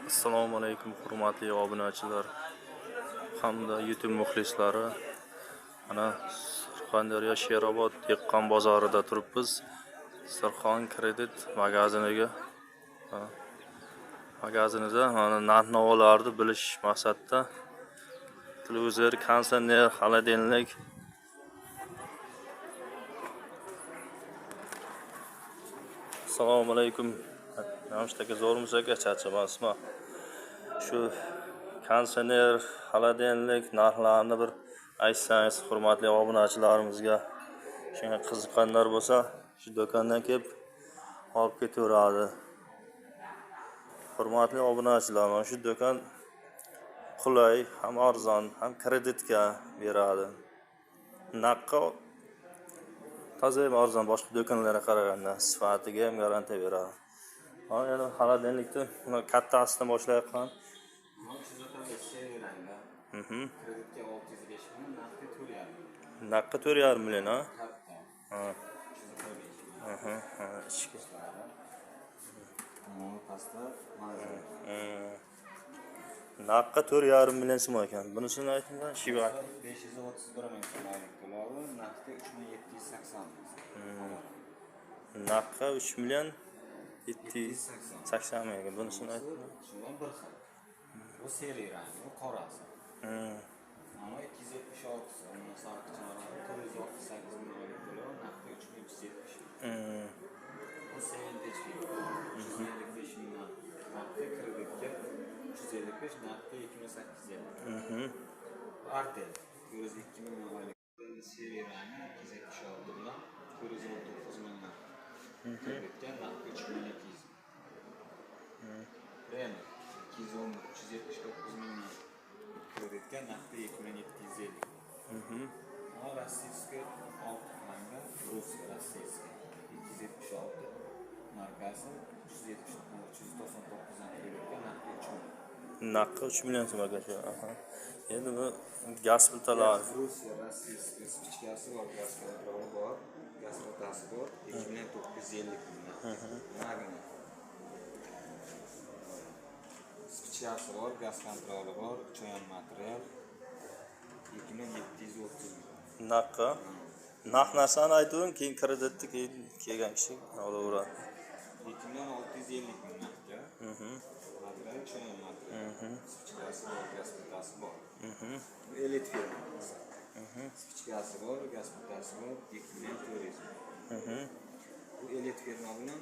Assalomu alaykum hurmatli obunachilar hamda YouTube muxlislari. Mana Surxondaryo Sherobod dehqon bozorida turibmiz. Surxon kredit magaziniga magazinida mana narx-navolarni bilish maqsadida televizor, konditsioner, xolodilnik Assalomu alaykum. Jamshid aka, zo'rmisiz aka, charchamasmi? Shu konditsioner, xolodilnik narxlarini bir aytsangiz hurmatli obunachilarimizga, shunga qiziqqanlar bo'lsa, shu do'kondan kelib olib ketaveradi. Hurmatli obunachilar, mana shu do'kon qulay, ham arzon, ham kreditga beradi. Naqqa toza ham arzon boshqa do'konlarga qaraganda, sifatiga ham garantiya beradi. Ha, yana xolodilnikni buni kattasidan boshlayapman. 335 rangda. Kreditga 605 ming, naqdga 4,5. Naqqa 4,5 million, ha? Katta. Ha. 335. Ha, ichki. Umumiy pastda mazza. Naqqa 4,5 million so'm ekan. Bunisini aytinglar, Shiva. 531 ming so'm oylik to'lovi, naqdga 3780 ming so'm. Naqqa 3 million 780 ming ekan. Bunisini aytinglar. Shundan bir xil. Bu seri rangi, bu qorasi. Mana 276, undan sarqichalari 468 ming oylik to'lov, naqdga 3370 ming. Bu 7 HP 355 ming naqdga, kreditga 355, naqdga 2850. Bu Artel 402 ming oylik. Seri rangi 276 bilan 419 ming kreditga, naqdga 3200. Renault 210 379 ming kreditga, naqdga 2750. Mana Rossiyskiy olti rangda, Rusiya Rossiyskiy 276 markasi 399 dan kreditga, naqdga 3 million. Naqqa 3 million so'm ekan shu. Aha. Endi bu gaz plitalar. Rusiya Rossiyskiy spichkasi bor, gaz kontroli bor, gaz plitasi bor, 2 million 950 ming. Magna. Spichkasi bor, gaz kontroli bor, choyan material 2 million 730 ming. Naqqa. Naq narsani aytavering, keyin kreditni keyin kelgan kishi olaveradi. 2 million 650 ming naqdga. Material choyan material. Spichkasi bor, gaz plitasi bor. Bu elit firma. Spichkasi bor, gaz plitasi bor, 2 million 400 ming. Bu elit firma bilan